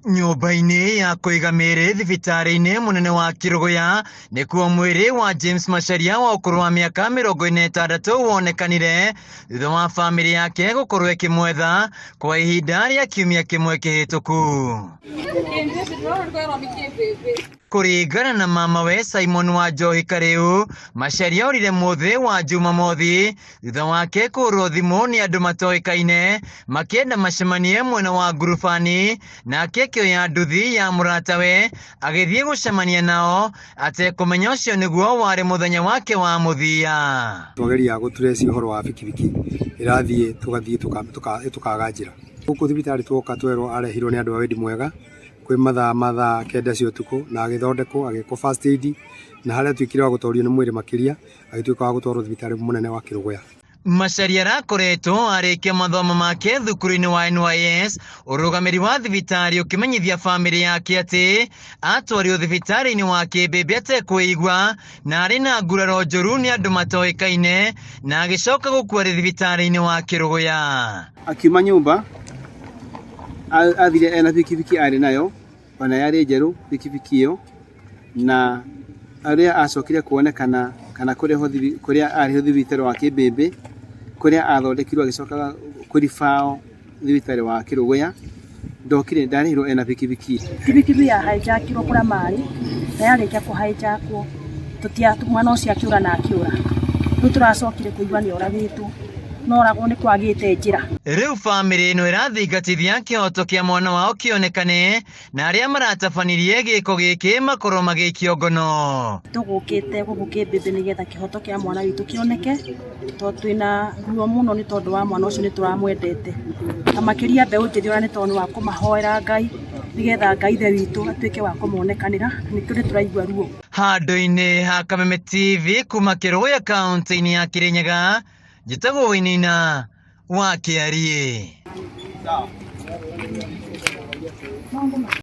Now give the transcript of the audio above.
Nyũmba-inĩ ya kũiga mĩĩrĩ thibitarĩ-inĩ mũnene wa Kĩrũgũya nĩkuo mwĩrĩ wa James Macharia wa ũkũrũ wa mĩaka 46 wonekanire thutha wa bamĩrĩ yake gũkorwo ĩkĩmwetha kwa ihinda rĩa kiumia kĩmwe kĩhĩtũku. Kũringana na mamawe Simon Wanjohi Karĩu, Macharia orire mũthĩ wa Jumamothi thutha wake kũhũrwo thimũ nĩ andũ matoĩkaine makĩenda macemanie mwena wa Ngurubani, nake akĩoya nduthi ya mũratawe agĩthiĩ gũcemania nao atekũmenya ũcio nĩguo warĩ mũthenya wake wa mũthia. Twageria gũtrace ũhoro wa bikibiki ĩrathiĩ tũgathiĩ tũkaga njĩra. Gũkũ thibitarĩ tuoka twerwo arehirwo nĩ andũ a wendi mwega kwĩ mathaa ma thaa kenda cia ũtukũ na agĩthondekwo agĩkwo first aid na harĩa atuĩkire wa gũtorio nĩ mwĩrĩ makĩria agĩtuĩka wa gũtwarwo thibitarĩ mũnene wa Kĩrũgũya. Macharia arakoretwo arĩkia mathomo make thukuru-inĩ wa NYS, ũrũgamĩri wa thibitarĩ ũkĩmenyithia bamĩrĩ yake atĩ atwarirwo thibitarĩ-inĩ wa Kĩmbĩmbĩ atekwĩigua na arĩ na nguraro njũru nĩ andũ matoĩkaine na agĩcoka gũkua arĩ thibitarĩ-inĩ wa Kĩrũgũya. Akiuma nyũmba athire ena bikibiki arĩ nayo ona yarĩ njerũ bikibiki ĩyo na arĩa acokire kuonekana kana kũrehwo kũrĩa arĩ thibitarĩ wa Kĩmbĩmbĩ kũrĩa athondekirwo agĩcoka kũribao thibitarĩ wa Kĩrũgũya ndokire ndarehirwo ena bikibiki. Kibikibi ya hijackirwo kũrĩa marĩ na yarĩkia kũ hijackwo tũtia mwana ũcio akĩũra na akĩũra rĩu tũracokire kũigua nĩ oragĩtwo no oragwo nĩ kwagĩte njĩra. Rĩu bamĩrĩ ĩno ĩrathingatithia kĩhoto kĩa mwana wao kĩonekane na arĩa maratabanirie gĩko gĩkĩ makorwo magĩikio ngono. Tũgũkĩte gũkũ Kĩmbĩmbĩ nĩgetha kĩhoto kĩa mwana witũ kĩoneke tondũ twĩna ruo mũno nĩ tondũ wa mwana ũcio nĩ tũramwendete na makĩria mbeũ njĩthĩ ona nĩ tondũ wa kũmahoera Ngai nĩgetha Ngai ithe witũ atuĩke wa kũmonekanĩra nĩkĩo nĩ tũraigua ruo. Handũ-inĩ ha Kameme TV kuma Kĩrũgũya kaunti-inĩ ya Kĩrĩnyaga, njĩtagwo Wainaina wa Kĩariĩ.